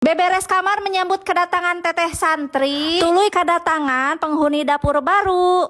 Beberes kamar menyambut kedatangan teteh santri, tuluy kedatangan penghuni dapur baru.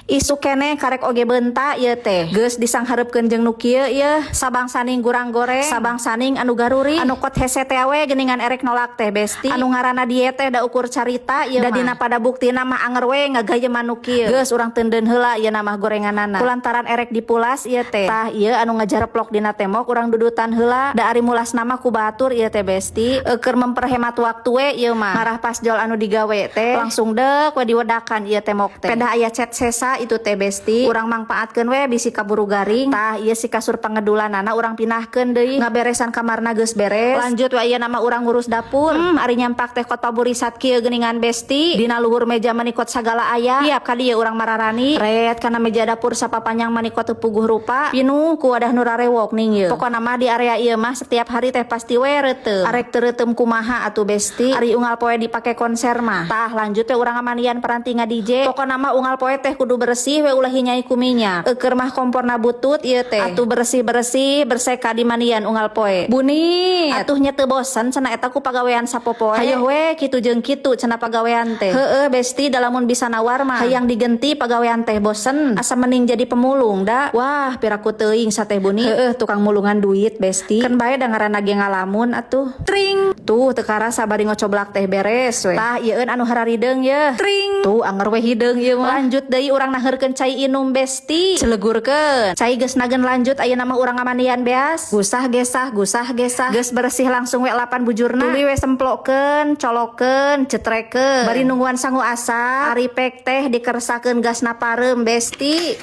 Isuk keneh karek oge beunta ieu teh. Geus disanghareupeun jeung nu kieu ieu, sabangsaning gurang goreng, sabangsaning anu garuri, anu kot hese teh we geuningan erek nolak teh, besti. Anu ngaranna diet teh da ukur carita ieu mah. Da dina pada buktina mah anger we ngagayeman nu kieu. Geus urang teundeun heula ieu mah gorenganana. Kulantaran erek dipulas ieu teh. Tah, ieu anu ngajareplok dina tembok urang dudutan heula. Da ari mulasna mah ku batur ieu teh, besti. Keur memperhemat waktu we ieu mah. Marah pas jol anu digawe teh langsung dek we diwedakan ieu tembok teh. Pedah aya cat sesa itu teh, besti. Urang mangpaatkeun we bisi kaburu garing. Tah, ieu si kasur pangedulanana urang pinahkeun deui. Ngaberesan kamarna geus beres. Lanjut we ieu nama urang ngurus dapur. Ari nyampak teh kot paburisat kieu geuningan, besti. Dina luhur meja mani kot sagala aya. Tiap kali ieu urang mararani. Ret kana meja dapur sapapanjang mani kot teu puguh rupa. Pinuh ku wadah nu rarewok ning ieu. Pokona mah di area ieu mah setiap hari teh pasti we reuteum. Arek teu reuteum kumaha atuh, besti? Ari unggal poe dipake konser mah. Tah, lanjut we urang ngamanian peranti nga-DJ. Pokona mah unggal poe teh kudu bersih we, ulah hinyai ku minyak. Eukeur mah komporna butut ieu teh. Atuh bersih-bersih berseka di mandian unggal poe. Bunit. Atuh nya teu bosen cenah eta ku pagawean sapopoe. Hayoh we kitu jeung kitu cenah pagawean teh. Heueuh, besti, da lamun bisa nawar mah hayang digenti pagawean teh bosen. Asa mending jadi pemulung da. Wah, piraku teuing sateh buni. Heueuh, tukang mulungan duit, besti. Keun bae da ngaranna ge ngalamun atuh. Tring. Tuh, teu karasa bari ngocoblak teh beres we. Tah, ieu anu hararideung ye. Tring. Tuh, anger we hideung ieu mah. Lanjut deui urang naheurkeun cai inum, besti. Celegurkeun. Cai geus nagen, lanjut ayeuna mah urang ngamandian beas. Gusah gesah, gusah gesah. Geus bersih langsung we lapan bujurna. Tuluy we semplokeun, colokeun, cetrekeun. Bari nungguan sangu asak, ari pek teh dikersakeun gasna pareum, besti.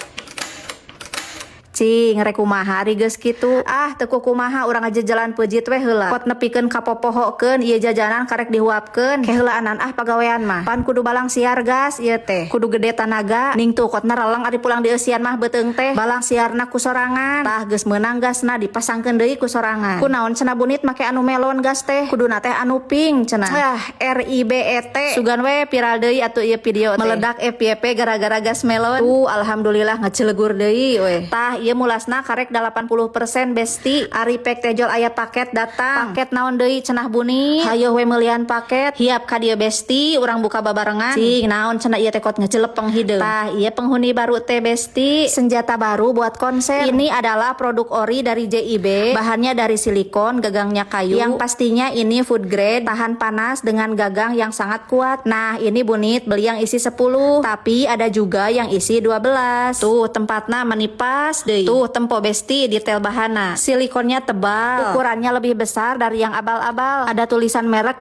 Cing, rek kumaha ari geus kitu? Ah, teu kumaha, urang aja jalan peujit we heula. Kot nepikeun ka popohokeun ieu jajanan karek dihuapkeun. Keheulaanan ah pagawean mah. Pan kudu balang siar gas ieu teh. Kudu gede tanaga. Ning tuh kotna releng ari pulang dieusian mah beuteung teh. Balang siarna ku sorangan. Tah, geus meunang gasna dipasangkeun deui ku sorangan. Kunaon cenah bunit make anu melon gas teh? Kuduna teh anu pink cenah. Ah, RIBET. Sugan we viral deui atuh ieu video teh. Meledak FYP gara-gara gas melon. Tuh, alhamdulillah ngecelegur deui we. Tah, ieu mulasna karek 80%, besti. Ari pek teh jol aya paket datang. Paket naon deui cenah buni? Hayoh we meulian paket. Hiap ka dieu, besti, urang buka babarengan. Cing, naon cenah ieu teh kot ngecelepeng hideung? Tah, ieu penghuni baru teh, besti. Senjata baru buat konser. Ini adalah produk ori dari JIB. Bahannya dari silikon, gagangnya kayu. Yang pastinya ini food grade, tahan panas dengan gagang yang sangat kuat. Nah, ini bunit beli yang isi 10, tapi ada juga yang isi 12. Tuh, tempatna menipas deui. Tuh, tempo besti detail bahana. Silikonnya tebal, ukurannya lebih besar dari yang abal-abal. Ada tulisan merek.